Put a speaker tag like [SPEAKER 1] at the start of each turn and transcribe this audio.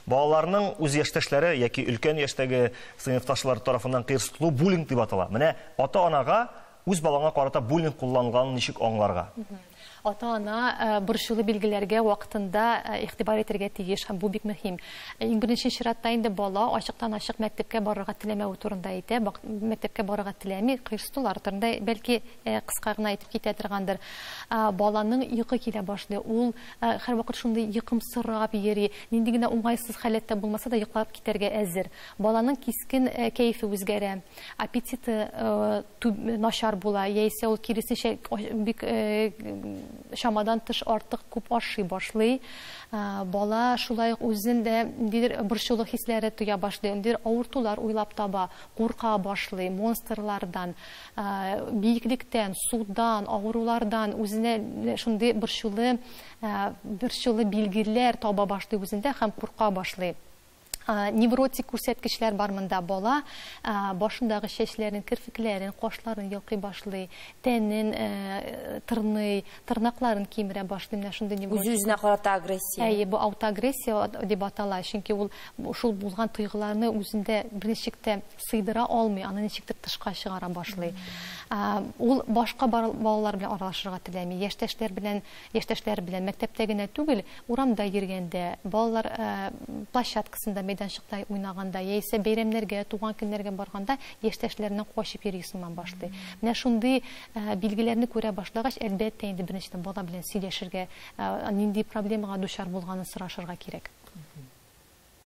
[SPEAKER 1] Балаларның үз яшьтәшләре яки өлкән яшьтәге сыйныфташлары тарафыннан кыерсытылу буллинг дип атала. Менә ата-анага үз балаңа карата буллинг кулланылганын ничек аңларга?
[SPEAKER 2] Ата-ана борчулы билгеләргә вакытында игътибар итәргә тиеш, һәм бу бик мөһим. Иң беренче чиратта инде бала ачыктан-ачык мәктәпкә барырга теләмәве турында әйтә, мәктәпкә барырга теләми, кыерсытулар турында бәлки кыска гына әйтеп китә торгандыр. Баланың йокы килә башлый, ул һәрвакыт шундый йокымсырап йөри, нинди генә уңайсыз халәттә булмаса да йоклап китәргә әзер. Баланың кискен кәефе үзгәрә, аппетиты начар була, яисә ул киресенчә бик чамадан тыш артык күп ашый башлый. Бала шулай ук үзен дә ниндидер борчулы хисләре тоя башлый, ниндидер авыртулар уйлап таба, курка башлый, монстрлардан, биеклектән, судан, авырулардан үзенә шундый борчулы борчулы билгеләр таба башлый үзендә һәм курка башлый. Невротик күрсәткечләр бар монда. Бала башындагы чәчләрен, керфекләрен, кашларын йолкый башлый, тәнен тырный, тырнакларын кимерә башлый. Менә шундый невротик.
[SPEAKER 3] Үз-үзенә карата агрессия.
[SPEAKER 2] Әйе, бу аутоагрессия дип атала, чөнки ул шул булган тойгыларны үзендә берничек тә сыйдыра алмый, аны ничектер тышка чыгара башлый. Ул башка балалар белән аралашырга теләми, яшьтәшләр белән, яшьтәшләр белән мәктәптә генә түгел, урамда йөргәндә, балалар площадкасында, мәйданчыкта уйнаганда, яисә бәйрәмнәргә, туган көннәргә барганда яшьтәшләреннән качып йөри сыман башлый. Менә шундый билгеләрне күрә башлагач, әлбәттә инде беренчедән бала белән сөйләшергә, нинди проблемага дучар булганын сорашырга кирәк.